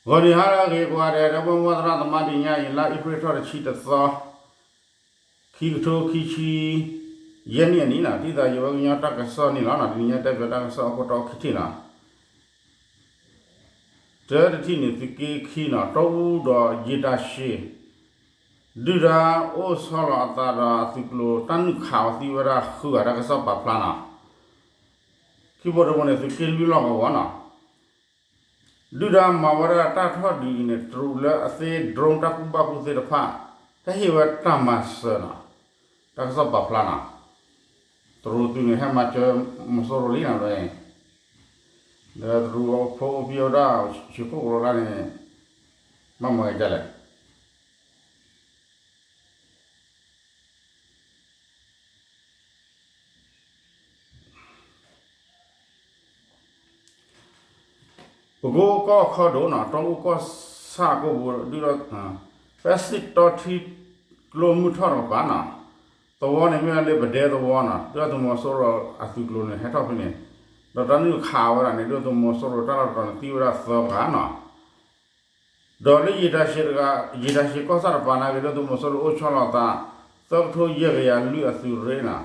ဂီၤနံၤဟါလၢအဂ့ၤကိးဂၤဒဲး ဒီပုၢ်ဝဲၢ်သရၣ်သမါ တနံၤညါအံၤ လါအ့ဖြ့ၣ်ထီၣ်တဆံတသီ, ခံကထိခံဆံယဲၢ်နံၣ်အနံၤန့ၣ် ဒ်သိးယဝဲကညီတၢ်ကစီၣ်န့ၣ်လီၤ. တနံၤညါတဲပၠးတၢ်ကစီၣ်အခိၣ်တီခံထံၣ်လီၤ. တၢတထံၣ်န့ၣ် သုးက့ခံန့ၣ် တီအူဒီးယံာ်တၢ်ဆံး ဒုၣ်ဒါအိၣ်ဆီလီၤအသးဒီးအသုးကျိၤ တၢ်နုာ်ခးအီၤသံဝဲဒၣ်ဃုဂၤ တၢ်ကစီၣ်ပာ်ဖျါန့ၣ်, ခံဘိတဘိန့ၣ် သုးက့လွံၢ်လီၢ်ကဝီၤန့ၣ် ဒုၣ်ဒါမၤဝဲဒၣ်တၢ်ထီၣ်ဒုးအံၤန့ၣ် တရူးလၢအသ့ drone တၢ်ကူၣ်ဘၣ်ကူၣ်သ့တဖၣ် တၢ်ဟ့ၣ်ဝဲတၢ်မၤစၢၤန့ၣ်, တၢ်ကစီၣ်ပာ်ဖျါန့ၣ်, တရူးသုးန့ၣ် ဟဲမၤစၢၤမီၤစိရိၤလံန့ၣ်, ဒီးတရူးအဖိအပံၤဝဲဒၣ် ဆံးခိၣ်ကရၢလၢန့ၣ် ဘၣ်မၤဂ့ၤဒ်လဲၣ်. ပကိကီၢ်ခီဒိၣ်န့ၣ် တီအူကီၢ်ဆၣ်ကိၢ်ပူၤဒုးဒီး ဖဲစံးတီထံကျိမုၢ်ထီၣ်တကပၤန့ၣ်, သဝီန့ၣ်မ့ၢ်လၢပဒဲသဝီန့ၣ် ဒုၣ်ဒါသုးမီၤစိရိၤအသုးကျိၤန့ၣ် ဟဲထီၣ်ဖဲန့ၣ်, ဒီးတၢ်နုာ်ခးဝဲဒၣ်န့ၣ် ဒုၣ်ဒါသုးမီၤစိရိၤတၢ်လီၢ်တတီၤန့ၣ် သံဝဲဒၣ်သၢဂၤန့ၣ် ဒီးလၢယံာ်တၢ်ဆံးတဂၤ, ယံာ်တၢ်ဆံးကီၢ်ဆၣ်တကပၤန့ၣ် ဒုၣ်ဒါသုးမီၤစိရိၤအိၣ်ဆီလီၤအသး သၢကထိယဲၢ်ကယၤလွံၢ်အသုးရ့န့ၣ်,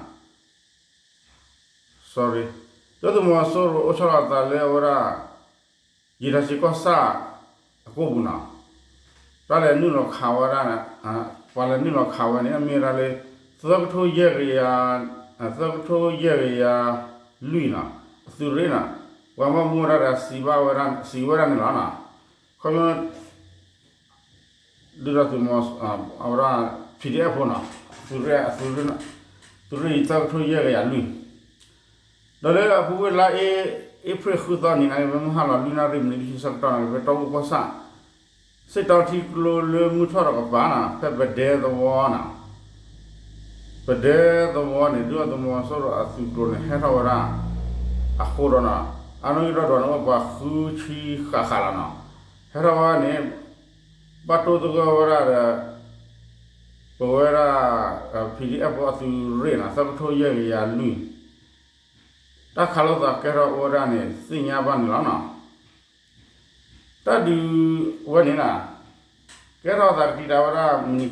sorry, ဒုၣ်ဒါသုးမီၤစိရိၤအိၣ်ဆီလီၤအသးလၢအဝဲဒၣ် ယံာ်တၢ်ဆံးကီၢ်ဆၣ်အကိၢ်ပူၤန့ၣ်, တၢ်လဲၤနုာ်လီၤခးဝဲဒၣ်, ပှၤလဲၤနုာ်လီၤခးဝဲန့ၣ် မ့ၢ်ဝဲဒၣ်လၢ သၢကထိယဲၢ်ကယၤ, သၢကထိယဲၢ်ကယၤလွံၢ်န့ၣ်, အသုးရ့န့ၣ်, ပှၤဘၣ်မူဘၣ်ဒါတဂၤစံးဘၣ်ဝဲဒၣ်, စံးဝဲဒၣ်န့ၣ်လီၤ. ခီဖျိ ဒုၣ်ဒါသုးမီၤ, အဝဲဒၣ် ပီၣ်အ့ၣ်ပီၣ်န့ၣ်, သုးရ့, သုးရ့အံၤ သၢကထိယဲၢ်ကယၤလွံၢ်, ဒီးလၢအပူၤကွံာ်လါအ့ဖြ့ၣ်ဃုသီနံၤန့ၣ် ဖဲမုၢ်ဟါလီၤ လွံၢ်နၣ်ရံၣ်မံးနံးခံဆံဆၢကတီၢ်န့ၣ် ဖဲတီအူကီၢ်ဆၣ် စံးတီထံကျိလၢမုၢ်ထီၣ်တကပၤန့ၣ် ဖဲပဒဲသဝီန့ၣ်, ပဒဲသဝီန့ၣ် ဒုၣ်ဒါသုးမီၤစိရိၤအသုးကျိၤန့ၣ် ဟဲထီၣ်ဝဲဒၣ် အဃိဒီးန့ၣ်, အနီၣ်ဂံၢ်ဒီဒူၣ်န့ၣ် အိၣ်ပှၤဃုဆံဃၣ်ဃၣ်လီၤန့ၣ်, ဟဲထီၣ်ဝဲန့ၣ် ဘၣ်တိၢ်သဂၢၢ်ဝဲဒၣ်ဒီး ပဝဲဒၣ် ပီၣ်အ့ၣ်ပီၣ်အသုးရ့န့ၣ် သၢကထိယဲၢ်ကယၤလွံၢ်, တၢ်ခးလိာ်သးကဲထီၣ်အိၣ်ဝဲဒၣ်န့ၣ် သ့ၣ်ညါဘၣ်န့ၣ်လီၤန့ၣ်. တၢ်ဒုးဝဲန့ၣ်လီၤ, ကဲထီၣ်သးကတံာ်တာ်ဝဲဒၣ်မံးနံး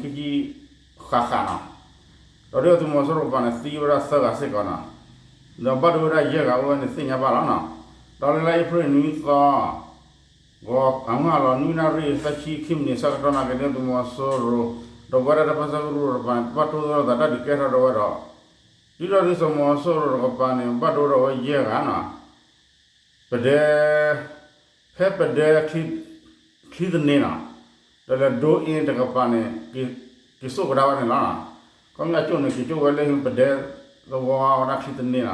ခံဆံဃၣ်ဃၣ်န့ၣ်, ဒီးဒုၣ်ဒါသုးမီၤစိရိၤတကပၤန့ၣ် သံဝဲဒၣ်သၢဂၤစ့ၢ်ကီးန့ၣ်, ဒီးဘၣ်ဒိဝဲဒၣ်ယဲၢ်ဂၤအိၣ်ဝဲန့ၣ် သ့ၣ်ညါဘၣ်လီၤန့ၣ်. ဒီးလၢလါအ့ဖြ့ၣ်နွံသီ ဂီၤအမုၢ်ဟါလီၤ နွံနၣ်ရံၣ်သၢဆံခံမံးနံးဆၢကတီၢ်န့ၣ် က့ၤဒုၣ်ဒါသုးမီၤစိရိၤ ဒီးပဝဲဒၣ်တၢ်ပၢဆှၢကရူၢ်တကပၤန့ၣ် ဘၣ်တိၢ်သဂၢၢ်သးတၢ်ဒုးကဲထီၣ်ဒီးဝဲဒီး ဒုၣ်ဒါသုးမီၤစိရိၤတကပၤန့ၣ် ဘၣ်ဒိဒီးဝဲယဲၢ်ဂၤန့ၣ်, ပဒဲ, ဖဲပဒဲ ချံသန့န့ၣ်, ဒီးလၢဒိအ့တကပၤန့ၣ် က့ၤစိာ်ကဒါဝဲန့ၣ်လီၤ. ခီဖျိအကၠိၣ်န့ၣ် က့ၤကၠိၣ်ဝဲလၢပဒဲသဝီဝဲဒၣ်ချံသန့န့ၣ်,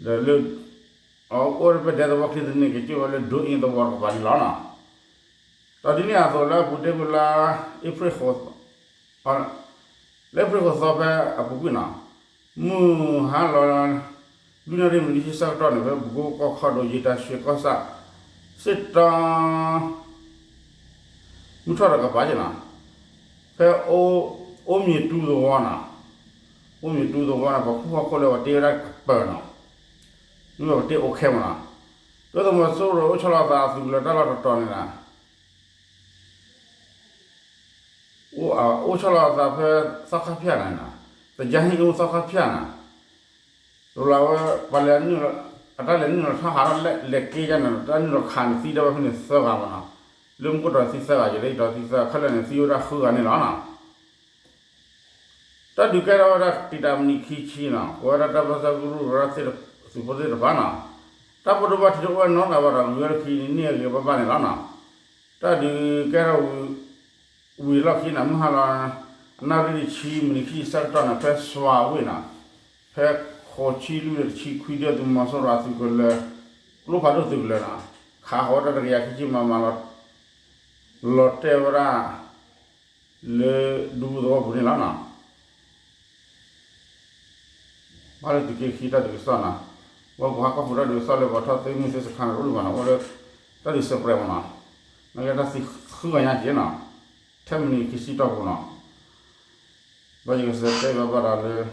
ဒီးလၢ အအိၣ်လၢပဒဲသဝီချံသန့ က့ၤကၠိၣ်ဝဲလၢဒိအ့သဝီတကပၤန့ၣ်လီၤ. ဒီးဒ်န့ၣ်အသိးလၢအပူၤတ့ၢ်ကွံာ်လါ အ့ဖြ့ၣ်ဃိး လၢအ့ဖြ့ၣ်ဃိးသီဖဲအပူၤကွံာ်န့ၣ်, မုၢ်ဟါလီၤ လွံၢ်နၣ်ရံၣ်မံးနံးဆံဆၢကတီၢ်န့ၣ် ဖဲပကိကီၢ်ခီဒိၣ် ယံာ်တၢ်ဆံးကီၢ်ဆၣ် စ့ၢ်တီ မုၢ်ထီၣ်တကပၤက့ၤန့ၣ်, ဖဲ အိၣ်မံၤတူသဝီန့ၣ်, အိၣ်မံၤတူသဝီန့ၣ် ပှၤခူၣ်ဟီၣ်ခိၣ်လၢပှၤတ့ဝဲဒၣ်ကပၢၤန့ၣ်, မ့ၢ်ပှၤတ့အိၣ်ခဲမးန့ၣ်, ဒုၣ်ဒါသုးမီၤစိရိၤအိၣ်ဆီလီၤအသးအသုးကလၢၤတၢ်လီၢ်တတီၤန့ၣ်လီၤ. အိၣ်ဆီလီၤအသးဖဲသီခါဖၠၣ်န့ၣ်, သယါဟံၣ်အူသီခါဖၠၣ်န့ၣ်, တလးဝဲ ပှၤလဲၤနုာ်လီၤ အတၢ်လဲၤနုာ်လီၤထီၣ်ဟးထီၣ်လဲၤက့ၤယါန့ၣ် တၢ်နုာ်လီၤခးန့ၣ်သံဒၣ်ဝဲဖဲန့ၣ်သၢဂၤမးန့ၣ်, လၢမူခိၣ်တီၤသံသၢဂၤ ယလၢယတီၤသံသၢဂၤ ခဲလၢာ်န့ၣ် သံဝဲဒၣ်ဃုဂၤန့ၣ်လီၤန့ၣ်. တၢ်ဒုးကဲထီၣ်ဝဲဒၣ်တံာ်တာ်မံးနံးခံဆံန့ၣ် ပဝဲဒၣ်တၢ်ပၢဆှၢကရူၢ် ပဝဲဒၣ်သုးဖိသ့ၣ်တဖၣ်န့ၣ်, တၢ်ဘိးဒိဘၣ်ထံးတအိၣ်နီတဂၤဘၣ်ဒီး ဂုၤဝဲလၢခံန့ၣ်အဂ့ၤဘၣ်ဘၣ်န့ၣ်လီၤန့ၣ်. တၢ်ဒုးကဲထီၣ်ဝံၤ ဝံၤလီၢ်ခံန့ၣ် မုၢ်ဟါလီၤ နၣ်ရံၣ်တဆံမံးနံးခံဆံဆၢကတီၢ်န့ၣ် ဖဲစွၤဝ့ၢ်န့ၣ်, ဖဲဃိးဆံလွံၢ်တဆံခွံ ဒုၣ်ဒါသုးမီၤစိရိၤအသုးကလၢၤ ကျိဖးဒိၣ်သုးကလၢၤန့ၣ်, ခးဃီၤဝဲဒၣ်တကယၤခံဆံ မမ လီၤတဲာ်ဝဲဒၣ် လၢဒူပူၤသဝီပူၤန့ၣ်လီၤန့ၣ်. ဘၣ်လၢသုးက့ခံတၢ်ဒုးကစီၣ်န့ၣ်, ဝဲပှၤဟီၣ်ခိၣ်ဖိတၢ်ဒုးကစီၣ်လၢပှၤထီၣ်သ့မုၢ်သ့စခါန့ၣ် တအိၣ်ဒံးဘၣ်န့ၣ် အိၣ်လၢ တၢ်ဒုးစဲးပြဲးမးန့ၣ်, နာ်က့တၢ်သံဃုဂၤညါက့ၤန့ၣ်, ထဲမံးနံးခံဆံတီၢ်ပူၤန့ၣ်, ဘၣ်ယကစဲးတဲဘၣ်ဘၣ်ဒီးလၢ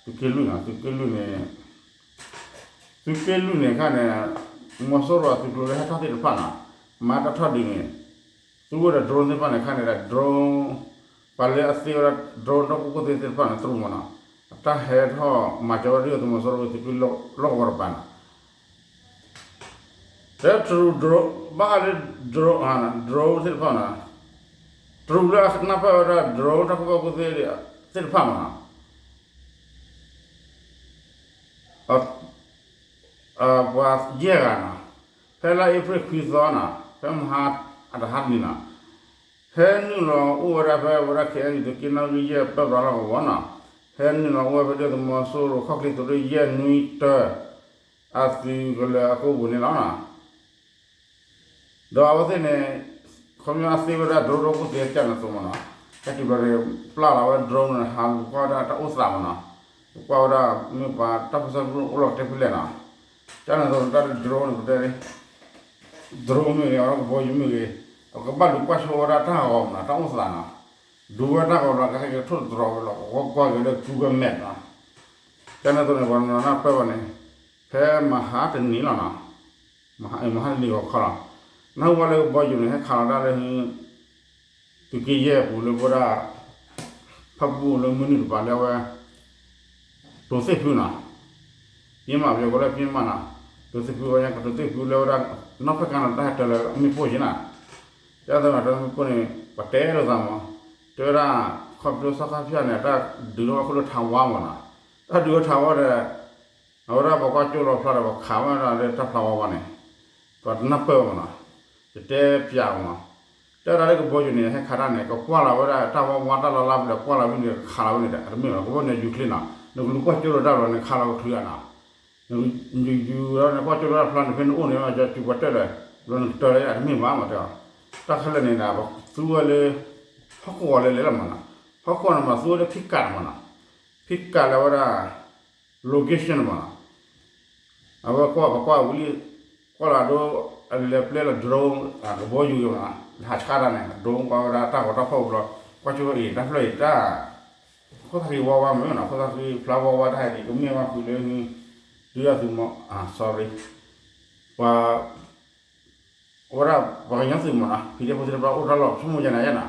သုးက့လွံၢ်န့ၣ်, သုးက့လွံၢ်န့ၣ်, သုးက့လွံၢ်န့ၣ်ခါန့ၣ်, မီၤစိရိၤအသုးကျိၤလၢဟဲထီၣ်သ့ၣ်တဖၣ်နီၤ, မၤတၢ်ထီၣ်ဒ်န့ၣ် သူဝဲဒီး drone သ့ၣ်တဖၣ်န့ၣ် ခါန့ၣ်ဒီး drone ပှၤလၢအသ့ဝဲဒၣ် drone ဒီကီၢ်ခိၣ်သ့ၣ်တဖၣ်န့ၣ် တရူးမးနီၤ, အတၢ်ဟဲထီၣ်မၤစၢၤဝဲဒၣ်ဒုၣ်ဒါသုးမီၤစိရိၤသုးက့လွံၢ်ကဝီၤတပၤနီၤ, တဲတရူး drone ဘၣ်ဃးလၢ drone drone သ့ၣ်တဖၣ်နီၤ, တရူးလၢအနၢ်ပၢၢ်ဝဲဒၣ် drone တၢ်ကူၣ်ဘၣ်ကူၣ်သ့သ့ၣ်တဖၣ်မးနီၤ ပှၤယဲၢ်ဂၤနီၤ, ဖဲလါအ့ဖြ့ၣ်ခွံသီနီၤ, ဖဲမဟါအတဟါတနံၤနီၤ, ဟဲနုာ်လီၤအိၣ်ဝဲဒၣ်ဖဲဝဲဒၣ် ခ့ၣ်အဲၣ်ယူၣ် သုးက့နီၣ်ဂံၢ်ယဲၢ်ပၢပြးလီၢ်ကဝီၤနီၤ, ဟဲနုာ်လီၤအိၣ်ဝဲဖဲဒုၣ်ဒါသုးမီၤစိရိၤခီၣ်ချ့သုးရ့ၣ်ယဲၢ်နွံတၢ အသုးကလၢၤအကိပူၤန့ၣ်လီၤနီၤ. ဒီးအဝဲသ့ၣ်န့ၣ် ခီပညီအသ့ဝဲဒၣ် drone ဒီကီၢ်ခိၣ်သ့ၣ်တဖၣ်န့ၣ်အသိးမးနီၤ, ဟဲတုၤဘျီန့ၣ် ပျၢ်လီၤဝဲဒၣ် drone န့ၣ် ဟးလူၤကွၢ်ဝဲဒၣ်တၢ်အိၣ်သးမးနီၤ, ကွၢ်ဝဲဒၣ်မ့ၢ်ပှၤတၢ်ပၢဆှၢကရူၢ်အိၣ်လီၤကတၢၢ်ဖဲလဲၣ်နီၤ, ကန့ၣ်အသိးန့ၣ် တၢ်လၢ drone န့ၣ် ပတဲ drone မ့ၢ်ဂ့ၤ အဝဲဒၣ်ကဘီယူၤမ့ၢ်ဂ့ၤ, အကဘၣ်လူၤကွၢ်ဆိဝဲဒၣ်တၢ်ဂီၤမးနီၤ, တၢ်အိၣ်သးနီၤ, ဒုးဝဲတၢ်ဂီၤလီၤ ကဟဲက့ၤထိၣ်သတြီၤဝဲလီၤ ကကွၢ်က့ၤလၢ Google Map နီၤ, ကန့ၣ်အသိးန့ၣ် ပှၤနုာ်လီၤနၢ်ပၢၢ်ဝဲန့ၣ် ဖဲမဟါတနံၤလီၤနီၤ, မဟါတနံၤဂီၤခီလီၤ, နၢ်ဟူဝဲလၢကဘီယူၤန့ၣ် ဟဲခးလီၤတၢ်လၢ သုးက့ယဲၢ်အပူၤလၢပဝဲဒၣ် ဖၣ်ပူၣ်လၢမုၢ်နုာ်တပၤလၢအဝဲ တိၤသ့ၣ်ဖုနီၤ, ပျ့ၤမး ပယီၤကိးလၢပျ့ၤမးနီၤ, တိၤသ့ၣ်ဖုဝဲညါ ကတိၤသ့ၣ်ဖုလၢဝဲဒၣ် နီၢ်ဖၣ်ကါနီၤ တၢ်ဟဲတၢၤလၢမ့ၣ်ပိၢ်က့ၤနီၤ, ကန့ၣ်အသိးန့ၣ် တၢ်မ့ၣ်ပိၢ်န့ၣ် ပတဲလိာ်သးမး, တဲဝဲဒၣ် ခီဖျိစီၤခါဖၠၣ်န့ၣ် တၢ်ဒုးထီၣ်ဝဲခိၣ်လၢထးဝါမးနီၤ, တၢ်ဒုးထီၣ်ဝဲထးဝါဒီး အဝဲဒၣ်ပှၤကွၢ်ကၠိလီၤဖျါဒီး ပှၤခးဝဲဒၣ်လၢတၢ်ဖျါဝါဝါန့ၣ်, ပှၤတနၢ်ပၢၢ်ဘၣ်မးနီၤ, တတဲပၠးဘၣ်မး, တဲဝဲဒၣ်လၢကဘီယူၤန့ၣ် ဟဲခးတၢ်န့ၣ် ကကွၢ်လီၤဝဲဒၣ်တၢ်ဝါဝါတၢ်လါလါဖဲလဲၣ် ကွၢ်လီၤဖဲန့ၣ် ကခးလီၤဖဲန့ၣ်ဒီး အတမ့ၢ်ဘၣ်, ကဘီယူၤန့ၣ် ယူၤချ့နီၤ, နကလူၤကွၢ်ကၠိလီၤတၢ်ဘျီန့ၣ် ခးလီၤကချုးဧါနီၤ, နယူၤယူၤဒီးနကွၢ်ကၠိလီၤတၢ်ဖျါန့ၣ် ဖဲနအိၣ်န့ၣ် ကၠီၤစူၤပှၤတၢၢ်ဒီး ဘျီနကတၢၢ်လၢအတမ့ၢ်ဘၣ်မးတဲ, တၢ်ခဲလၢာ်န့ၣ်ဒီး ပသူဝဲလၢ ဟီၣ်ခိၣ်ဂီၤလဲၤလဲၤလီၤမးနီၤ, ဟီၣ်ခိၣ်န့ၣ်မး သူဝဲလၢဖံးကးန့ၣ်မးနီၤ, ဖံးကးလၢဝဲဒၣ် location န့ၣ်မးနီၤ, အဝဲကွၢ်ပကွၢ်ဝံၤလံ, ကွၢ်လီၤဒိ အလဲၤပျဲလီၤ drone ကဘီယူၤမးနီၤ, ဟးဆှၣ်တၢ်န့ၣ် drone ကွၢ်ဝဲဒၣ်တၢ်ဂီၤတၢ်ဖီၣ်ဘျီ, ကွၢ်ကၠိအံၤ တၢ်ဖျၢၣ်အံၤတၢ် ခိၣ်သၣ်ဃံဝါဝါမ့ၢ်နီၤ, ခိၣ်သၣ်ဃံဖျါဝါဝါတၢ်ဟဲဒံး ကမ့ၢ်ဝဲဃုာ်လၢ ဒုၣ်ဒါသုးမီၤ sorry, ပှၤ အဝဲဒၣ်ပှၤကညီသုးမးနီၤ, ဖံးဒဲဖိသ့ၣ်တဖၣ်အိၣ်တၢ်လီၢ်ဆိကမိၣ်ယဲၢ်နၤယဲၢ်နီၤ,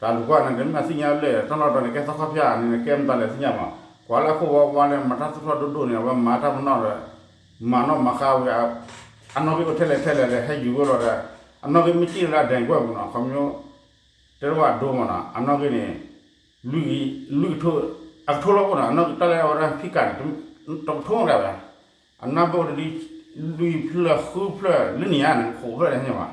တၢ်လူၤကွၢ်န့ၣ် တမ့ၢ်အသ့ၣ်ညါလၢ တၢ်လီၢ်တတီၤန့ၣ် ကဲသီခါဖၠၣ်န့ၣ် ကဲမတၤလဲၣ်သ့ၣ်ညါမး, ပှၤလၢအခိၣ်ဝါဝါလၢမၤတၢ်သူၣ်ထီၣ်ဒိၣ်ဒိၣ်န့ၣ် အဝဲမၤတၢ်ပနီၣ်ဒီး မၤနီၣ်မၤဃါဝဲ အနီၣ်ဂံၢ်အိၣ်ထဲလဲၣ်ထဲလဲၣ်ဒီး ဟဲယူၤဝဲလီၤဒီး အနီၣ်ဂံၢ်မ့ၢ်စံၣ်လၢအဒဲးကွဲၢ်ပူၤနီၤ, ခီဖျိ တဲတဝၢ်အဒိမးနီၤ, အနီၣ်ဂံၢ်န့ၣ် လွံၢ်ကထိ အကထိလီၤပူၤနီၤ, အနီၣ်ဂံၢ်တၢ်လၢအဝဲဒၣ်ဖံးကးန့ၣ် တကထိမးတဂၤဘၣ်, အနၢ်ဘၣ်အိၣ်တဒု လွံၢ်ဖျၢၣ်ဃုဖျၢၣ်လၢနံၤဧါန့ၣ် ဃိးဖျၢၣ်န့ၣ်မး,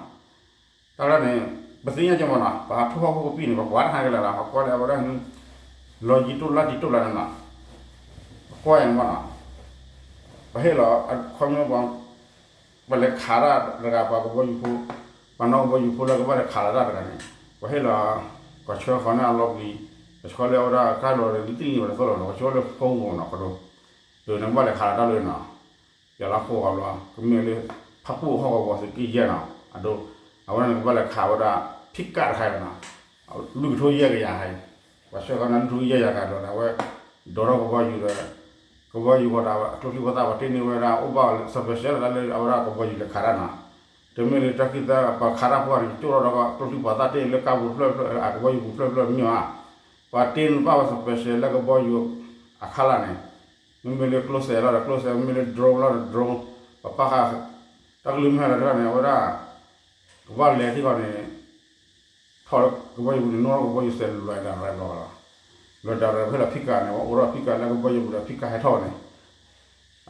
တၢ်လၢန့ၣ် ပသ့ၣ်ညါက့ၤမးနီၤ, ပဟးထီၣ်ဟီၣ်ခိၣ်ကပံၣ်န့ၣ် ပကွၢ်တၢ်ဟးကလဲာ်လီၤ, ပကွၢ်လၢအဝဲဒၣ် လီၤယံၤတိၢ်လါတံၢ်တိၢ်လါန့ၣ်နီၤ, ပကွၢ်အံၤမးနီၤ, ပဟ့ၣ်လီၤ ခီဖျိ ပလဲၤခးတၢ်တဂၤ ပှၤကဘီယူၤဖိ, ပှၤနီၣ်ကဘီယူၤဖိလၢကဘၣ်လဲၤခးလီၤတၢ်တဂၤန့ၣ်, ပဟ့ၣ်လီၤ ကီၢ်ဆၢဃီန့ၣ်အလီၤပျံၤ, ကဆှီလၢအဝဲဒၣ်ကါလီၤလံတနံၣ်ဝဲတသီလီၤနီၤ, ကဆှီလၢဖိမုၣ်နီၤ ကဒိ, နကဘၣ်လဲၤခးလီၤတၢ်လၢနီၤ, ယလီၤခိၣ်ဃီဘျီ ကမ့ၢ်လၢ ဖၣ်ပူၣ်ဟီၣ်ကဝီၤသုးက့ယဲၢ်နီၤ, အဒိ, အဝဲန့ၣ်နကဘၣ်လဲၤခးဝဲဒၣ် ဖံးကးတခါအံၤနီၤ, လွံၢ်ကထိယဲၢ်ကယၤခါအံၤ, ပှၤဆှၢဃီန့ၣ်လွံၢ်ကထိယဲၢ်ကယၤခါဒီး အဝဲ ဒိးထီၣ်ကဘီယူၤဒီး ကဘီယူၤဃီဒီး အကျိချံပှၤသၣ်ပှၤတ့န့ၢ်ဝဲဒၣ် အိၣ်ဘၣ် special လၢအဝဲဒၣ်ကဘီယူၤလဲၤခးတၢ်နီၤ, တမ့ၢ်လၢတၢ်ခံသၢ ပှၤခးတၢ်ဖိန့ၣ် ကကၠိထီၣ်ဒီးကျိချံပှၤသၣ်တ့လၢကါပူၤတဖျၢၣ်ဖျၢၣ် အကဘီယူၤပူၤဖျၢၣ်ဖျၢၣ်မ့ၢ်ဘၣ်, ပှၤတ့န့ၢ်ဘၣ်ဝဲ special လၢကဘီယူၤအခါလၢ်န့ၣ်, မ့မ့ၢ်လၢကျိစဲးလီၤဒီးကျိစဲး, မ့မ့ၢ်လၢ drone လီၤဒီး drone, ပပၢ်ဃာ် တၢ်ကလုၢ်မ့ၢ်ဟဲလီၤတခါန့ၣ် အဝဲဒၣ် ကဘၣ်လဲၤထံၣ်ဃီန့ၣ် ထီၣ်လၢကဘီယူၤပူၤန့ၣ် နီၣ်ထီၣ်ကဘီယူၤစဲး လွဲၢ်ဒၣ်ရဲၣ်လီၤလီၤ, လွဲၢ်ဒၣ်ရဲၣ်ဖဲလၢဖံးကးန့ၣ် ပအိၣ်ဒီးဖံးကးလၢကဘီယူၤပူၤဒီး ဖံးကးဟဲထီၣ်ဝဲန့ၣ်,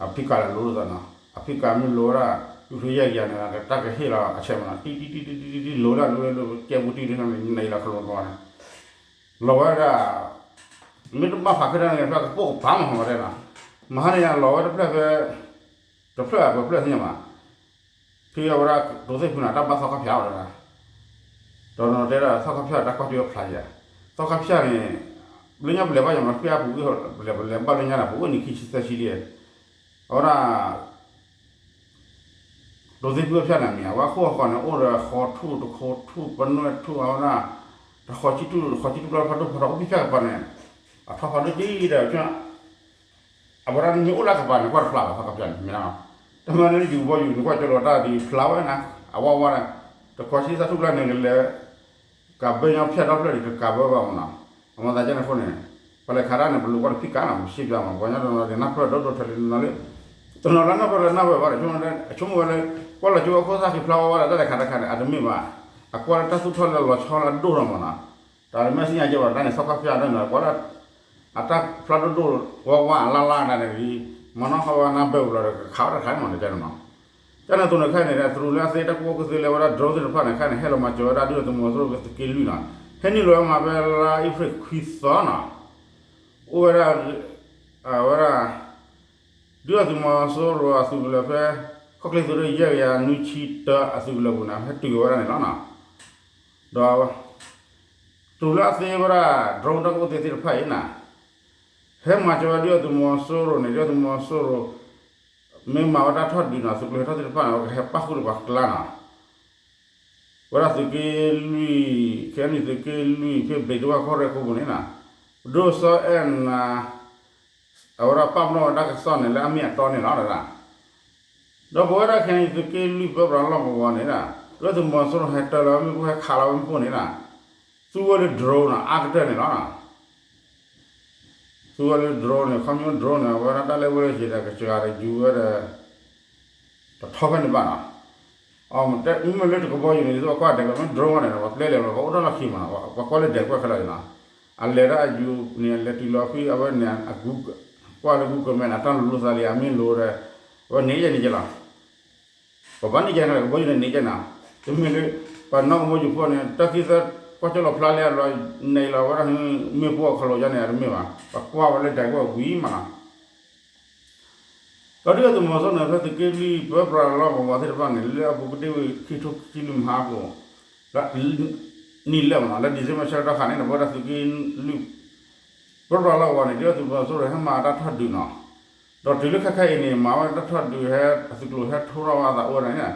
အဖံးကးလဲၤလိၤသးနီၤ, အဖံးကးမ့ၢ်လိၤဝဲဒၣ် ယူၤထူယဲၢ်ကယၤန့ၣ် တၢ်ကဟ့ၣ်လီၤအဆဲးမးနီၤ, တံၢ်တံၢ်တံၢ်တံၢ်တံၢ်တံၢ်တံၢ် လိၤဒၣ်လၢဝဲလၢကဲပူၤတံၢ်န့ၣ် နံၤလီၤခလိၤလီၤန့ၣ်, လီၤဝဲဒၣ် မ့ၢ်တဘၣ်ဖးခဲဒၣ်န့ၣ် ဖဲကပိာ်ကပၤမးမးတဲနီၤ, မဟါန့ၣ်လီၤဝဲတဖျၢၣ်ဖဲ တဖျၢၣ်အပှဲၤဖျၢၣ်သ့ၣ်ညါမး, ဖဲအဝဲဒၣ်တိၤသ့ၣ်ဖုန့ၣ် တၢ်ဘၣ်သီခါဖၠၣ်အီၤဒီး, ဒီးနီၤတဲဒၣ်သီခါဖၠၣ်တၢ်ကွၢ်ကၠိဝဲဖျါယၤ, သီခါဖၠၣ်န့ၣ် လၢညါပလဲၤဘၣ်ယၤမး ပှၤပူၤဂ့ၢ် ပလဲၤပလဲၤဘၣ်လၢညါန့ၣ် ပအိၣ်နံၣ်ခံဆံသၢဆံလံ, အဝဲဒၣ် တိၤသ့ၣ်ဖုအဖၠၣ်န့ၣ်မ့ၢ် အဝဲအခိၣ်အဃီန့ၣ် အိၣ်ဒီးဃီထူၣ်တခိးထူၣ် ပနွဲၣ်ထူၣ် အဝဲဒၣ် တဃီၤဆံထူၣ် ဃီၤဆံထူၣ်ဘျီဖးဒိၣ်ဖးထီအိၣ်ဖံးဖၠၣ်ကပၤန့ၣ်, အထီဖးဒိၣ်က့ၤဒီး အဝဲဒၣ်မ့ၢ်အိၣ်လၢကပၤန့ၣ် ကွၢ်တဖျါဘၣ် သီခါဖၠၣ်န့ၣ် မ့ၢ်ဒၣ်, တၢ်မၤန့ၣ်ယူၤဘီယူၤန့ၣ် ကွၢ်ကၠီလီၤတၢ်ဒ်ဖျါဝဲနၤ, အဝဲဝဲဒၣ်, တခီဆံသၢထူၣ်ကျါန့ၣ်ကလဲၤ, ကးဘၢညီဖျဲၣ်ထီၣ်ဖျၢၣ်ဒ်တကးဘၢဘၣ်မနီၤ, အမၤသးကန့ၣ်အဃိန့ၣ်, ပလဲၤခးတၢ်န့ၣ် ပလူၤကွၢ်တဖံးကါနီၤ ပစံးပျါမး ပှၤကညီတနီၤန့ၣ် နၢ်ပၢၢ်ဒိၣ်ဒိၣ်ထဲလံနၤလၢ, တနီၤလၢနၢ်ပၢၢ်လၢနၢ်ပၢၢ်ဘၣ်ဒီး ဆိကမိၣ်ဝဲလၢ, ကွၢ်လီၤကၠိအခိၣ်သၣ်ဃံဖျါဝဲဝဲဒၣ်တၢ်လဲၤခးတၢ်ခါန့ၣ် အတမ့ၢ်ဘၣ်, အကွၢ်လၢတၢ်သူၣ်ထီၣ်လၢလီၤဆီလၢအဒိၣ်ထီၣ်မနီၤ, တၢ်မ့ၢ်သ့ၣ်ညါကဲဘၣ်တၢ်န့ၣ် ဆီခီဖျါဒၣ်န့ၣ် ကွၢ်လၢ အတၢ်ဖျါဒိၣ်ဒိၣ်ဝါဝါအလါလါဒၣ်န့ၣ်, မနီၤဟီဝဲနၢ်ဘၢၣ်ပူၤလီၤဒီး ကခးဝဲတၢ်တခါန့ၣ်မနီၤ ကန့ၣ်နီၤ, ကန့ၣ်သိးန့ၣ်ခဲအံၤန့ၣ် တရူးလၢအသ့တၢ်ကူၣ်ဘၣ်ကူၣ်သ့လၢဝဲဒၣ် drone သ့ၣ်တဖၣ်န့ၣ် ခဲအံၤန့ၣ် ဟဲလီၤမၤစၢၤဝဲဒၣ်ဒုၣ်ဒါသုးမီၤစိရိၤကသုးက့လွံၢ်နီၤ, ဟဲနုာ်လီၤဝဲမၤဖဲလါအ့ဖြ့ၣ်ခွံသီနီၤ, အိၣ်ဝဲဒၣ်, အဝဲဒၣ်, ဒုၣ်ဒါသုးမီၤစိရိၤအသုးကလၢၤဖဲ, ခီၣ်ချ့သုးရ့ၣ်ယဲၢ်ကယၤနွံဆံတၢအသုးကလၢၤပူၤန့ၣ် ဟဲတုၤဝဲဒၣ်န့ၣ်လီၤနီၤ, ဒီး တရူးလၢအသ့ဝဲဒၣ် drone တၢ်ကူၣ်ဘၣ်ကူၣ်သ့သ့ၣ်တဖၣ်အံၤနီၤ, ဟဲမၤစၢၤဝဲဒၣ်ဒုၣ်ဒါသုးမီၤစိရိၤန့ၣ် ဒုၣ်ဒါသုးမီၤစိရိၤ, မ့ၢ်မၤဝဲတၢ်ထီၣ်ဒုးနီၤ သုးကျိၤဟဲထီၣ်သ့ၣ်တဖၣ်န့ၣ် အဝဲကဟဲပၣ်ဃုာ်ဒီးပှၤကျါနီၤ, ဝဲဒၣ်သုးက့လွံၢ်, ခဲအံၤန့ၣ်သုးက့လွံၢ် ဖဲဘျံးဒိၣ်ဝၣ်ကီၢ်ရ့ၣ်အပူၤန့ၣ်နီၤ, ပဒိၣ်စီၤအဲၣ်နၤ, အဝဲဒၣ်ပာ်ပနီၣ်ဝဲတၢ်ကစီၣ်န့ၣ်လၢအမ့ၢ်အတီန့ၣ်လီၤဒီး ဒီးပဝဲဒၣ်ခဲအံၤန့ၣ် သုးက့လွံၢ်ပၢပြးလီၢ်ကဝီၤန့ၣ်ဒီး ဒုၣ်ဒါသုးမီၤစိရိၤဟဲတၢလီၤမ့ၣ်ပိၢ်ဟဲခးလီၤဝဲမ့ၣ်ပိၢ်န့ၣ်ဒီး သူဝဲလၢ drone နီၤ အါကတၢၢ်န့ၣ်လီၤ. သူဝဲလၢ drone န့ၣ် ခီဖျိ drone န့ၣ် အဝဲဒၣ်တၢ်လၢဝဲလၢက့ၤဒီး ကစှၤဒီးယူၤဝဲဒီး တထီဖဲန့ၣ်ဘၣ်နီၤ. မ့မ့ၢ်လၢတကဘီယူၤန့ၣ် ဒ်သိးပှၤကွၢ်ဒဲးကွဲး မ့ၢ် drone န့ၣ် ပှၤပျဲလဲၤလီၤ ပှၤအိၣ်ထီၣ်လီၢ်ခံမးနီၤ ပှၤကွၢ်လၢဒဲးကွဲးခဲလၢာ်န့ၣ်နီၤ. အလဲၤဒၣ်အယူၤန့ၣ် အလဲၤတုၤလီၤဖဲအဝဲန့ၣ် ကွၢ်လၢ Google Map န့ၣ် အတၢ်လိၤလိၤသးလံ အမ့ၢ်လိၤဒီး အဝဲန့ၣ်ယဲန့ၣ်ကဲလီၤ. ပဘၣ်န့ၣ်ကဲန့ၣ် ကဘီယူၤန့ၣ်န့ၣ်ကဲနီၤ. တမ့ၢ်လၢ ပှၤနီၢ်ကဘီယူၤဖိန့ၣ် တၢ်ခံသၢ ကွၢ်ကၠီလီၤဖျါလဲၣ်လီၤ နဲၣ်လီၤဝဲဒၣ် မ့ၣ်ပိၢ်အခီၣ်လိာ်ယါန့ၣ် အတမ့ၢ်ဘၣ်. ပှၤကွၢ်ဝဲလၢဒဲးကွဲးဝံၤမးနီၤ. ဒီးဒုၣ်ဒါသုးမီၤစိရိၤန့ၣ် ဖဲသုးက့လွံၢ်ပၢပြးလီၢ်ကဝီၤသ့ၣ်တဖၣ်န့ၣ် လၢအပူၤကတ့ၢ်ဝံၤခံထိခံဆံလွံၢ်မဟါအပူၤ နံၤလၢာ်မးနီၤ လၢ December ဆၢကတီၢ်ခါန့ၣ် ပဝဲဒၣ်သုးက့လွံၢ် ပၢပြးလီၢ်ကဝီၤန့ၣ် ဒုၣ်ဒါသုးမီၤစိရိၤဟဲမၤတၢ်ထီၣ်ဒုးနီၤ. ဒီးတုၤလၢခဲခဲအံၤန့ၣ် မၤဝဲတၢ်ထီၣ်ဒုးဟဲ အသုးကျိၤဟဲထိထီၣ်ဝဲအသးအိၣ်ဝဲဒၣ်န့ၣ်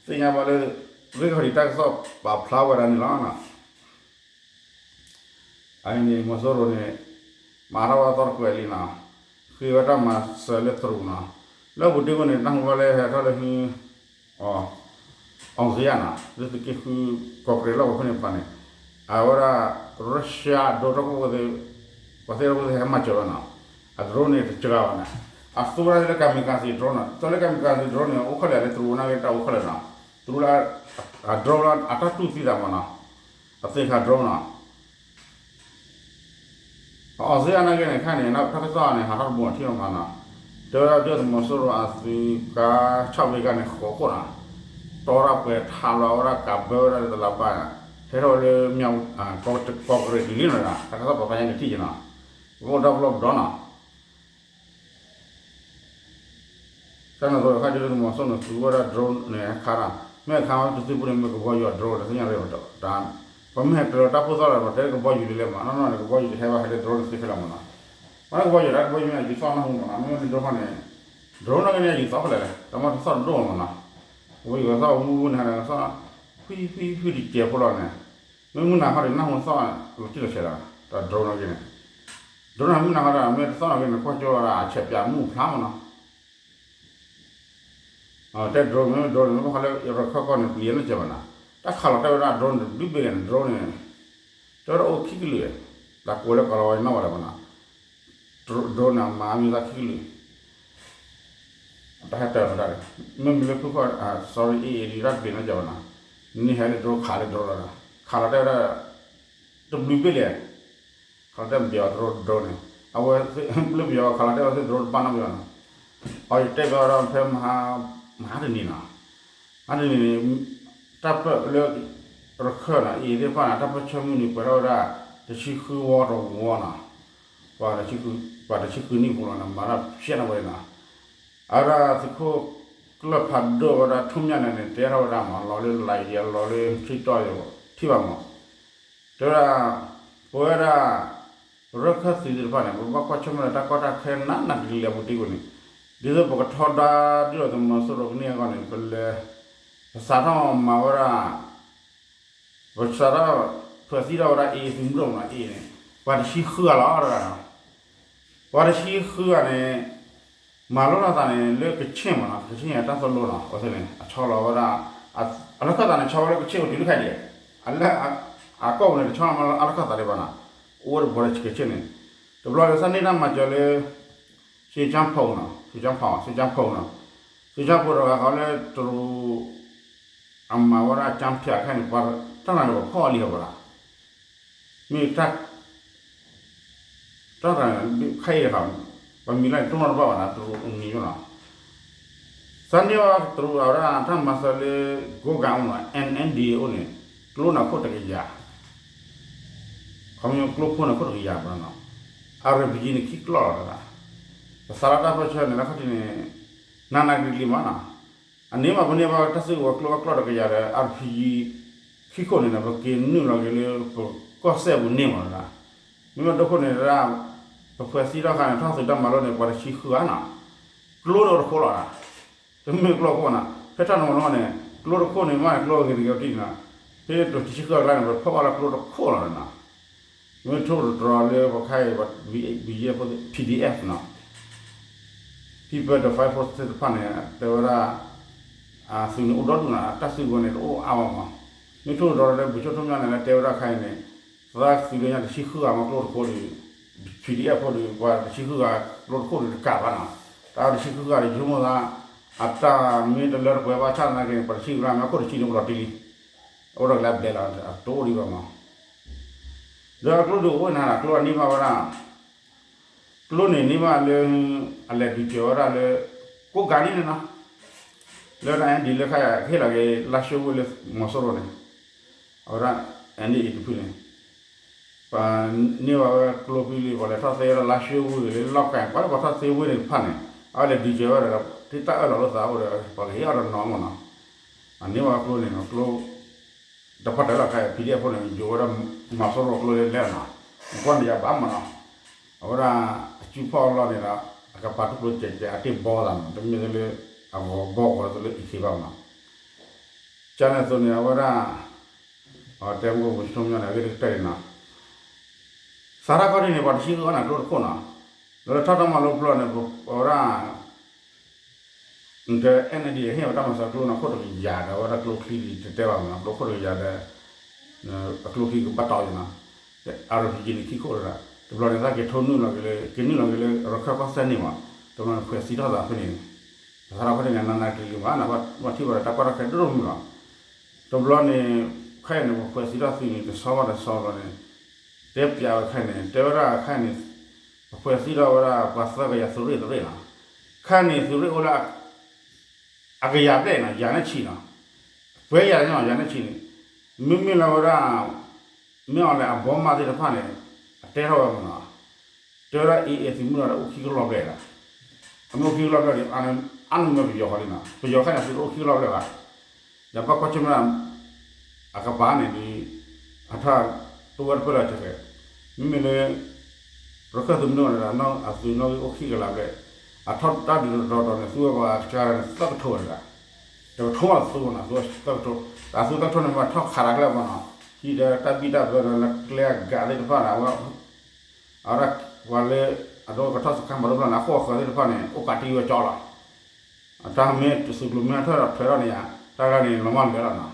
သ့ၣ်ညါဘၣ်လၢ ဂ့ၢ်ခီၣ်ထံးတၢ်ကစီၣ်ပာ်ဖျါဝဲဒၣ်န့ၣ်လီၤ. အအံၤန့ၣ် မီၤစိရိၤန့ၣ် မၤထီၣ်ဝဲအသီတကွဲးလံနီၤ, ဃ့ဝဲတၢ်မၤစၢၤလၢတရူးနီၤ, လၢအပူၤတ့ၢ်ဝဲန့ၣ် တၢ်ဟူဘၣ်လၢဟဲထီၣ်လၢ အောင်ဇေယျနီၤ, လၢသုးက့ဃု ကီၢ်ကရ့ၣ်လီၢ်ကဝီၤဖဲန့ၣ်တဖၣ်န့ၣ်, အဝဲဒၣ် Russia drone တၢ်ကူၣ်ဘၣ်ကူၣ်သ့, ပှၤသ့ၣ်တၢ်ကူၣ်သ့ဟဲမၤစၢၤဝဲနီၤ, အ drone န့ၣ်တစှၤဘၣ်န့ၣ်, အသူဝဲဒၣ်လၢ kamikaze drone နီၤ, တၢ်လၢ kamikaze drone န့ၣ် အိၣ်ခဲလၢာ်လၢတရူးနာ်က့တၢ်အိၣ်ခဲလၢာ်နီၤ, တရူးလၢ အ drone လၢအတၢ်တူၢ်သံသးမးနီၤ, အသ့ၣ်ခါ drone နီၤ အီစ့အါနာ်က့န့ၣ် ခဲန့ၣ် တၢ်ကစီၣ်န့ၣ် ဟးထီၣ်တဘိထံၣ်မးနီၤ, တဲဝဲဒၣ်ဒုၣ်ဒါသုးမီၤစိရိၤအသုးကါဆၣ်ဝ့ကါန့ၣ် ဃိးခိၣ်နီၤ, တီရၣ်ပှဲၤထးလီၤဝဲဒၣ်ကးဘၢဝဲဒၣ်လၢတလးဘၣ်, ဟဲထီၣ်ဝဲလၢ ကီၢ်ကရ့ၣ်တုၤလံနီၤ, တၢ်ကစီၣ်ပာ်ဖျါညါန့ၣ်ထံၣ်က့နီၤ, ပအိၣ်တၢ်ပလီၢ်ပဒီနီၤ တၢ်န့ၣ်အဃိ ဒုၣ်ဒါသုးမီၤစိရိၤန့ၣ် သူဝဲဒၣ် drone န့ၣ် ဟဲခးတၢ်, မ့ၢ်အခါမ့ၢ်တသ့ပူၤန့ၣ် မ့ၢ်ကဘီယူၤအ drone တသ့ၣ်ညါရ့ၣ်ဘၣ်, ပမ့ၢ်ဟဲတၢၤလီၤတၢ်ဖိသၣ်ဒီး ပှၤတဲကဘီယူၤဒ်လဲၣ်မး, နီၢ်နီၢ်န့ၣ် ကဘီယူၤတဟဲဘၣ် ဟဲလၢ drone တသ့ဖဲလဲၣ်မးနီၤ, ပှၤလၢကဘီယူၤတၢ်ကဘီယူၤန့ၣ် ယူၤသီၣ်နၢ်ဟူမးနီၤ, မ့မ့ၢ်လၢ drone ခီန့ၣ် drone နာ်က့န့ၣ် ယူၤသီၣ်ဖဲလဲၣ်လဲၣ်, တၢ်မ့ၢ်တသီၣ်တဒိၣ်မးနီၤ, ကဘီယူၤကသီၣ်ဝူဝူန့ၣ် ဟဲဒီးကသီၣ် ဖှံဖှံဖှံတစဲးဖိလီၤန့ၣ်, မ့ၢ်မုၢ်နၤခီဒီး နၢ်ဟူသီၣ်လီၤတံၢ်လီၤဆဲးလီၤ, တၢ် drone နာ်က့န့ၣ် drone န့ၣ် မုၢ်နၤခီဒီး မ့ၢ်တသီၣ်နာ်က့န့ၣ် ကွၢ်ကၠိဝဲဒၣ် အဆဲးပၠးမုၢ်ဖျါမးနီၤ တဲ drone မ့ၢ် drone န့ၣ် မ့ၢ်ဘၣ်ဃးလၢရခၢၣ်ကီၢ်န့ၣ် ပျံၤနီတစဲးဘၣ်နီၤ, တၢ်ခးလီၤတဲာ်ဝဲဒၣ် drone န့ၣ် တဘျုးဘ့ၣ်န့ၣ် drone န့ၣ် တဲဝဲဒၣ်အိၣ်ခံကလုာ်, တၢ်ကိးလၢကီၢ်လီၤဝဲနီၢ်ဝဲဒၣ်မးနီၤ, drone န့ၣ် မၤမံၤသးခံကလုာ်, တၢ်ဟဲတၢၤလီၤဒၣ်န့ၣ်, မ့မ့ၢ်လၢဖုခီၣ် sorry အ့ၣ်အ့ၣ်ဒ်တၢ်တဘ့ၣ်နီတစဲးဘၣ်နီၤ, န့ၢ်ဟဲလၢ drone ခးလၢ drone လီၤဒီး, ခးလီၤတဲာ်ဝဲဒၣ် တဘျုးဘ့ၣ်လဲၣ် ခီတဲဘၣ်အီၤ drone drone န့ၣ် အဝဲသ့ၣ်ဘျုးဘၣ်အီၤ ခီတဲဘၣ်သ့ၣ် drone တဘၣ်နီတဘျီနီၤ, အီၤယတဲဘၣ်အီၤဒီးဖဲမဟါတနံၤနီၤ, မဟါတနံၤန့ၣ် တၢ်ပၢၢ်လၢ ရခၢၣ်နီၤ အ့ၣ်သ့ၣ်တဖၣ်န့ၣ် တၢ်ပၢၢ်ဆၢမုၢ်န့ၣ် ပှဲၤထီၣ်ဝဲဒၣ် တဆံဃုဝီတဝီနီၤ, ပှၤတဆံဃုနံၣ်ဖိလီၤန့ၣ် မၤတၢ်ဖျဲးနီၣ်ဝဲန့ၣ်နီၤ, အဝဲဒၣ်သုးခိၣ်ကျၢၢ်ဖးဒိၣ်ဝဲဒၣ် ထူၣ်မၠၣ်န့ၣ်န့ၣ် တဲထီၣ်ဝဲဒၣ်မး လီၤလၢ live ယဲ လီၤလၢ TikTok ယဲ ထံၣ်ဘၣ်မး တဲဝဲဒၣ် ပဝဲဒၣ် ရခၢၣ်သုးသ့ၣ်တဖၣ်န့ၣ် ပဘၣ်ကွၢ်ဆၢၣ်မဲာ်ဒီးတၢ်ကီတၢ်ခဲနးနးကလဲာ်ပူၤတံၢ်ပူၤန့ၣ်, ဒ်သိးပကထီဒါဒ်သိးသုးမီၤစိရိၤကန့ၢ်အဂီၢ်န့ၣ် ပလဲၤ ပစးထီၣ်မၤဝဲဒၣ် ပစးထီၣ်ဖၢသံထီၣ်ဝဲဒၣ် အ့ၣ် သုးမုၢ်ဒိၣ်မးနီၤ အ့ၣ်န့ၣ် ပှၤတဆံဃုဂၤလီၤတဂၤနီၤ, ပှၤတဆံဃုဂၤန့ၣ် မၤလိထီၣ်သးန့ၣ်လၢကဆ့ၣ်မးနီၤ, ကဆ့ၣ်အတၢ်သိၣ်လိနီၤ, အဝဲသ့ၣ်န့ၣ် အဆီလီၤဝဲဒၣ် အလီၢ်ခၢၣ်သးန့ၣ် ဆီဝဲလၢကဆ့ၣ်အိၣ်တုၤလၢခဲအံၤဒံး, အလၢ အကီၢ်ပူၤန့ၣ် တဆီလီၤမးလၢအလီၢ်ခၢၣ်သးဒံးဘၣ်နီၤ, အိၣ်ဝဲဒၣ်ပှၤလၢကဆ့ၣ်န့ၣ်, တဘျီဒီးသးန့ၢ်တၢ်မၤစၢၤလၢ စ့ကၠၣ်ဖီနီၤ, စ့ကၠၣ်ဖီ, စ့ကၠၣ်ဖီနီၤ, စ့ကၠၣ်ဖီတဂၤဃီလၢတရူး အမၤဝဲဒၣ်ကၠၣ်ဖၠးခဲအံၤန့ၣ် ပှၤတၢ်တဂၤန့ၣ် ပှၤဖီၣ်အီၤလံဟီဘၣ်ဒီး, မ့ၢ်တၢ် တၢ်တဂၤန့ၣ် ခဲအံၤတခါ ပှၤမံၤလၢ်န့ၣ် တိၢ်နီၣ်တဘၣ်ဘၣ်ဒီး တရူးအမံၤလီၤနီၤ, သးန့ၢ်ဝဲတရူးအဝဲဒၣ်တၢ်မၤစၢၤလၢ ကိးဂၤအိၣ်နီၤ, အၣ်အၣ်ဒီးအိၣ်န့ၣ် ကျိန့ၣ်ခိၣ်တကယၤ ခီပညီကျိဖိန့ၣ်ခိၣ်တကယၤဘၣ်နီၤ, အရ့ပယံၤန့ၣ်ခံကျီၢ်လီၤ, ပသးလီတၢ်ပၢၢ်ဆၢန့ၣ် လၢခီၣ်ထံးန့ၣ် နးနးကျံၤကျံၤမးနီၤ, အန့ၣ်မးပန့ၢ်ဘၣ်တၢ်စုကဝဲၤကျိအကျီၢ်တကယၤဒီး အရ့ပယံၤ ခံခိၣ်န့ၣ်ဒီး ပက့ၤနုာ်လီၤက့ၤလၢပကီၢ်စဲၣ်ပူၤန့ၣ်မးနီၤ, မ့မ့ၢ်ဒိခိၣ်န့ၣ်ဒၣ် ပဖှဲးသံထီၣ်ခါန့ၣ် ထီၣ်သုးတၢ်မၤလိန့ၣ် ပှၤတဆံဃုဂၤနီၤ, ကျိန့ၣ်အိၣ်တခိၣ်လီၤနီၤ, တမ့ၢ်ကျိခိၣ်နီၤ, ဖဲတၢ်နမၤလိန့ၣ် ကျိတခိၣ်န့ၣ်မးန့ၣ် ကျိဂ့ၤတဂ့ၤအီၤတံၢ်နီၤ, ဖဲတဆံဃုဂၤအကျါန့ၣ် ပဖီၣ်ဘၣ်လၢကျိတခိၣ်လီၤနီၤ မ့ၢ်ထိၣ်သတြီၤလၢပခါအံၤ ပ BGF PDF နီၤ, People Defence Force သ့ၣ်တဖၣ်န့ၣ် တဲဝဲဒၣ် သုးန့ၣ်အိၣ်ဒီဒူၣ်နီၤ, တၢ်စုကဝဲၤန့ၣ် တအိၣ်အါဘၣ်မး, မ့ၢ်ထိၣ်သတြီၤလၢ ဗိုလ်ချုပ်ထွန်းမြတ်န့ၣ် လၢတဲဝဲဒၣ်ခါအံၤန့ၣ် သးသုးလၢညါတဆံဃုဂၤမးကျိတခိၣ်ဒီး PDF ဖိဒီး ပှၤတဆံဃုဂၤကျိတခိၣ်ဒီးတကးဘၣ်နီၤ, တၢ်တဆံဃုဂၤဒီး ယဆိကမိၣ်သး အတၢ်မ့ၢ်တလၢတပှဲၤဘၣ်ဆၣ်သနာ်က့န့ၣ် ပှၤတဆံဂၤမး အခိၣ်တဆံန့ၣ်အိၣ်လီၤတံၢ်လံ, အိၣ်ဒီးကလၢအဘျဲၣ်လီၤ အတအိၣ်ဒံးဘၣ်မး ဒီးအကျိဒုးအိၣ်နၤဒီး ကျိအန့ၢ်ဘၣ်ဝဲဒၣ်, ကျိန့ၣ်န့ၢ်ဘၣ်လၢ အလဲၤဒုးစၢၤဝဲဒၣ်လၢ ကိးဂၤန့ၣ်န့ၣ်နီၤ, လၢတၢ်အဲၣ်ဒံးလၢခါအံၤ ကဟ့ၣ်လီၤက့ၤလါၡိဝ့ၢ်လၢမီၤစိရိၤန့ၣ်, အဝဲဒၣ် အဲၣ်ဒံးအံၤတဖုန့ၣ် ပှၤန့ၢ်ဘၣ်ဝဲကျိဖဲလံ ပှၤလဲၤထီၣ်သ့ဝဲဒၣ်လါၡိဝ့ၢ်လၢလီၢ်ကၤ ပှၤလၢပှၤထီၣ်သ့ဝ့ၢ်န့ၣ်တဖၣ်န့ၣ် အဝဲလဲၤဒုးစၢၤဝဲဒၣ်ဒီး တၢ်အၢၣ်လီၤလိာ်သးအိၣ်ဒီး ပှၤကဟ့ၣ်အီၤဒီးနီၤမးနီၤ, အန့ၢ်ဘၣ်ကျိန့ၣ်နီၤ ကျိ တပှၢ်တၢၢ်လီၤခါအံၤ PDF ဖိန့ၣ် ယိၤဝဲဒၣ်မီၤစိရိၤကျိလၢလဲၣ်နီၤ, ကွၢ်န့ၣ်ယၤဘၣ်မးနီၤ, အဝဲဒၣ်အစုဖီၣ်အလီၢ်န့ၣ်ဒီး အကပၤထူၣ်ကျိကဲးကဲး အတ့ၢ်ဘီသးနီၤ, တမ့ၢ်လၢအဂီၤဘီဂီၤလၢအံၤခံဘၣ်မးနီၤ, ကန့ၣ်အသိးန့ၣ် အဝဲဒၣ် အတဲမုၢ်ကီၢ်ပူၤဆိကမိၣ်န့ၣ် အဂ့ၢ်တကတၢၢ်န့ၣ်နီၤ, စးထီၣ်ခီၣ်ထံးန့ၣ် ပှၤတဆံဃုဂၤန့ၣ် ကျိတခိၣ်နီၤ, လၢထီၣ်တၢ်မၤလိတဖျၢၣ်န့ၣ် အဝဲဒၣ် နတ NLD ဟ့ၣ်ဝဲတၢ်မၤစၢၤကျိန့ၣ် ခိၣ်တကယၤဒီး အဝဲဒၣ်ကျိချံဒ်တတဲဘၣ်မးနီၤ, ကျိခိၣ်တကယၤဒီး အကျိချံကဘၣ်တီယၤနီၤ, RPG န့ၣ်ခံခိၣ်ဒီး တဘျီန့ၣ် သးက့ၤထိနုာ်လီၤက့ၤလၢ က့ၤနုာ်လီၤက့ၤလၢ ရခၢၣ်ကီၢ်စဲၣ်န့ၣ်မး, တဘျီန့ၣ် ဖှဲးသံထီၣ်သးဖဲန့ၣ်, ပသးထီၣ်ခီၣ်ထံးန့ၣ် နးနးကျံၤကျံၤမးနီၤ, ဘၣ်ထံၣ်ဘၣ်ဒီးတၢ်ကီတၢ်ခဲဒိၣ်မးလီၤ, တဘျီန့ၣ် ခဲအံၤန့ၣ် ပဖှဲးသံထီၣ်သုးန့ၣ် တဆီဘၣ်တဆီဘျီန့ၣ် တဲပျးဝဲခဲအံၤန့ၣ် တဲဝဲဒၣ်ခဲအံၤန့ၣ် ပဖှဲးသံထီၣ်ဝဲဒၣ်ပှၤသၢကယၤသုးရ့ၣ်သုးရ့ၣ်နီၤ, ခဲအံၤန့ၣ်သုးရ့ၣ်အိၣ်လၢ အကယၤဘျဲၣ်နီၤ, ယၤန့ၣ်ဆံးနီၤ, ပှဲၤယၤန့ၣ်နီၤ, ယၤန့ၣ်ဆံးန့ၣ်, မ့မ့ၢ်လၢဝဲဒၣ် မ့ၢ်အီၤလဲၣ်အဘီမးသ့ၣ်တဖၣ်န့ၣ် အတဲထီၣ်ဝဲမးနီၤ, တဲဝဲဒၣ် AA သုးမုၢ်ဒီးအိၣ်ခံကလီၢ်ဘျဲၣ်ဒီး, အမ့ၢ်အိၣ်ခံကလီၢ်ဘျဲၣ်ဒီး အါန့ၢ်မ့ၢ်ပယီၤဃီလံနီၤ, ပယီၤခဲန့ၣ်သုးအိၣ်ခံကလီၢ်ဘျဲၣ်ဘၣ်, ဒီးဘၣ်ကွၢ်ဆၢၣ်မဲာ် အကပၤန့ၣ်ဒီး အထီၣ်တဝဲတပၢၢ်လီၤတက့ၢ်, မ့မ့ၢ်လၢ ရခၢၣ်သုးမုၢ်ဒိၣ်န့ၣ်ဒီး အသုးနီၣ်ဂံၢ်အိၣ်ခံကလီၢ်ဘျဲၣ်, အထီၣ်တၢ်ဒုးတတီၤတီၤန့ၣ် သူဝဲပှၤကစၢ်န့ၣ်သၢကထိဝဲဒၣ်, တကထိမးသူနီၤ, သူသၢကထိ, ဒီးသူသၢကထိန့ၣ် မ့ၢ်ထီၣ်ခးတၢ်ကျဲမးနီၤ, ဟံးဒီးတၢ်ဘံၣ်တၢ်ဘၢဒီးလၢကျဲအဂၤသ့ၣ်တဖၣ်န့ၣ် အဝဲ အဝဲဒၣ်ပှၤလၢ အဒိကထီၣ်စခါမၤလိဖျၢၣ်န့ၣ် အဃိအဃၢၤသ့ၣ်တဖၣ်န့ၣ် အိၣ်ကးတံၢ်ဝဲကၠီလီၤ, အတၢ်မ့ၢ်သုးကျိၤမ့ၢ်ထီၣ်ဒီးထွဲထီၣ်န့ၣ်ယါ, တၢ်ဂၤန့ၣ်လီၤမၢ်လၢာ်လီၤနီၤ,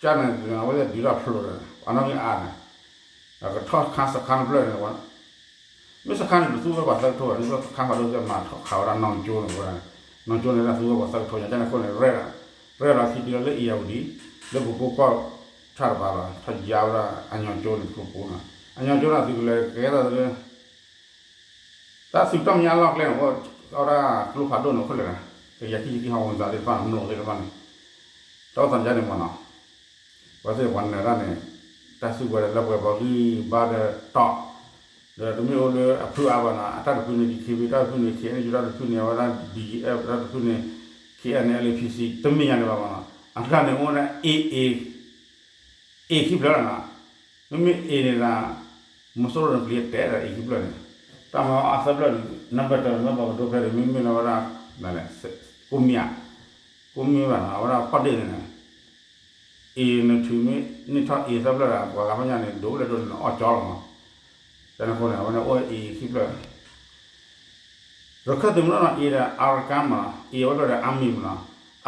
ကၢ်န့ၣ် အဝဲသ့ၣ်ဒုးတၢ်ဖျိးဒီး အနီၣ်ဂံၢ်အါန့ၣ်, ဒီးကထီၣ်ခါစခါတဖျၢၣ်န့ၣ် မ့ၢ်စခါန့ၣ် ပသူဝဲပှၤသၢကထိဘၣ်, မ့ၢ်စခါဖးဒိၣ်စ့ၢ်မၤထီၣ်ခးဝဲဒၣ်နီၣ်ကၠိန့ၣ်ဝဲဒၣ်, နီၣ်ကၠိန့ၣ်ဒၣ်သူဝဲပှၤသၢကထိညါ, ကၢ်န့ၣ်အဃိန့ၣ် ရဲၣ်လီၤခံတုၤလၢ အံၤယၤဝူၤဒံး, လၢပကိးကီၢ်ဆၣ်တပၤလီၤ, ထီၣ်ယါဝဲဒၣ်အညီကၠိန့ၣ် ပကိးနီၤ, အညီကၠိန့ၣ်သုးကလၢၤကဲသိးလၢ တၢ်သုးတၢ်မဲာ်ညါလီၢ်ကျဲန့ၣ် အိၣ်ဝဲဒၣ်ကျိဖးဒိၣ်န့ၣ် အိၣ်ခိၣ်လၢာ်, ကယၤခံဆံခံဟီၣ်ဝံၤသးသ့ၣ်တဖၣ်န့ၣ် မလိာ်သ့ၣ်တဖၣ်န့ၣ်, တၢ်အိၣ်သးန့ၣ်မ့ၢ်နီၤ, ပှၤသ့ၣ်ပှၤနၢၤတၢ်န့ၣ်, တၢ်စုကဝဲၤလၢပှဲၤပှၤဂံၢ်ဘါဒီးတီၢ်, ဒီးတမ့ၢ်အိၣ်လၢအဖုအါဘၣ်နီၤ, အတၢ်တဖုန့ၣ် DKBA တၢ်တဖုန့ၣ် KNU တၢ်တဖုန့ၣ် အဝဲဒၣ် BGF တၢ်တဖုန့ၣ် KNLA PC တမ့ၢ်ညါန့ၣ်ဘၣ်မ့ၢ်နီၤ, အတခါန့ၣ် အိၣ်ဝဲဒၣ် AA အ့ၣ်ခံဖျၢၣ်လီၤနီၤ, မ့မ့ၢ်အ့ၣ်န့ၣ်ဒီး မီၤစိရိၤန့ၣ်ပျံၤတဲဒီးအ့ၣ်ခံဖျၢၣ်န့ၣ်, တၢ်မၤအီၣ်အါသၢဖျၢၣ်န့ၣ် နဘၢၣ်တၢၢ်န့ၣ် မ့ၢ်ပှၤကဒိဖဲန့ၣ် မ့မ့ၢ်လၢဝဲဒၣ် ကိးမံၤဧါ, ကိးမံၤဘၣ်နီၤ, အဝဲဒၣ်ဖီၣ်ဒ့ၣ်န့ၣ်, အ့ၣ်နထုးမ့ၢ်န့ၢ်ထီၣ်အ့ၣ်သၢဖျၢၣ်ဒီး ပှၤဂၤဖီၣ်ညါန့ၣ် ဒိးလၢဒိးန့ၣ်အီၣ်ကၠီလီၤမး, တၢ်န့ၣ်အဃိန့ၣ် အဝဲန့ၣ်အိၣ်အ့ၣ်ခံဖျၢၣ် ရခၢၣ်သုးမုၢ်ဒိၣ်နီၤ အ့ဒီး Arakan မနီၤ အ့ဝဲဒၣ်ဒီး army မနီၤ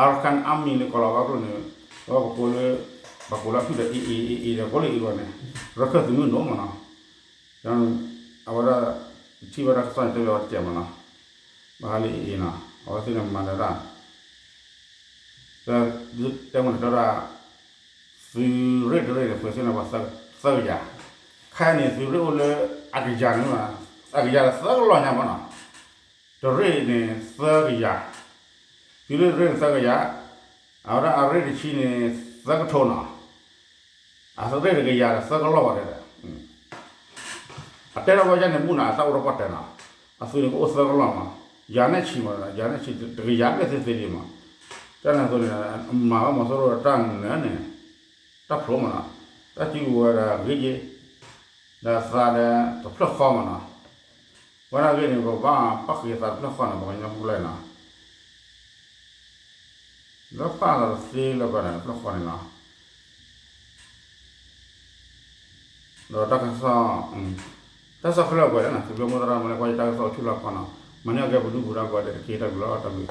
Arakan army လၢကိးလီၤဝဲကျိန့ၣ် ဝဲပကိးလၢ ပှၤကိးလၢဖုၣ်ဒီး အ့အ့အ့အ့ဒီး ကိးလၢအ့ဂီၢ်န့ၣ် ရခၢၣ်သုးမုၢ်ဒိၣ်မနီၤ အဝဲဒၣ် ထံၣ်ဝဲဒၣ်ကစီၣ်န့ၣ် တဲဝဲတစဲးမနီၤ ဘၣ်ဃးလၢအ့အ့နီၤ အဝဲသ့ၣ်န့ၣ်မၤနၢၤတၢ် တဲမ့ၢ်န့ၣ်တဲဒၣ် သုးရ့ၣ်တရ့ၣ်န့ၣ် ပှဲၤဆ့ၣ်နီၤပှၤသၢကယၤ, ခဲအံၤန့ၣ် သုးရ့ၣ်အိၣ်လၢအကယၤန့ၣ်မနီၤ, အကယၤဒီးသၢကလီၢ်ညါမနီၤ, တရ့ၣ်န့ၣ်သၢကယၤ, သုးရ့ၣ်တရ့ၣ်န့ၣ်သၢကယၤ, အဝဲဒၣ်အရ့ၣ်တဆံန့ၣ် သၢကထိနီၤ, အရ့ၣ်တကယၤဒီးသၢကလီၢ်ဘၣ်တဲဒီး အတဲထီၣ်ဝဲယဲန့ၣ်မူနီၤ အတၢ်အိၣ်ဒီးပှၢ်တဲနီၤ, အသုးန့ၣ်ကအိၣ်သၢကလီၢ်မး, ယၤနဲၣ်ဆံမး, ယၤနဲၣ်ဆံ တကယၤမ့ၢ်သ့သ့ဒံးမး, တၢ်န့ၣ်အသိးန့ၣ် မၤဝဲမီၤစိရိၤတၢ်နၢၤန့ၣ်, တၢ်ဖျိမးနီၤ, တၢ်စုကဝဲၤဒီးဂ့ၤက့ၤ, ဒီးသးဒီးတဖျၢၣ်ဃီမးနီၤ, ဝဲဒၣ်ဂ့ၢ်န့ၣ် ပဘၣ်ပၣ်ဃုာ်သးတဖျၢၣ်ဃီန့ၣ် ပှၤကညီဖိကျဲနီၤ လၢပၣ်လီၤတသ့လၢၤဘၣ်န့ၣ် တဖျၢၣ်ဃီန့ၣ်နီၤ, ဒီးတၢ်ကစီၣ်, တၢ်ကစီၣ်ခဲလၢာ်ပှဲၤလၢနီၤ သုးကျိၤမိၢ်သရၣ်မလဲၤကွၢ်ယတၢ်ကစီၣ်အိၣ်ဆူၣ်လီၤခီနီၤ, မၤန့ၢ်အကဲပဒုၣ်ပဒါကိးဂၤဒဲးတက့ၢ် တၢ်ဘျုးလီၤ တၢ်ဘျုး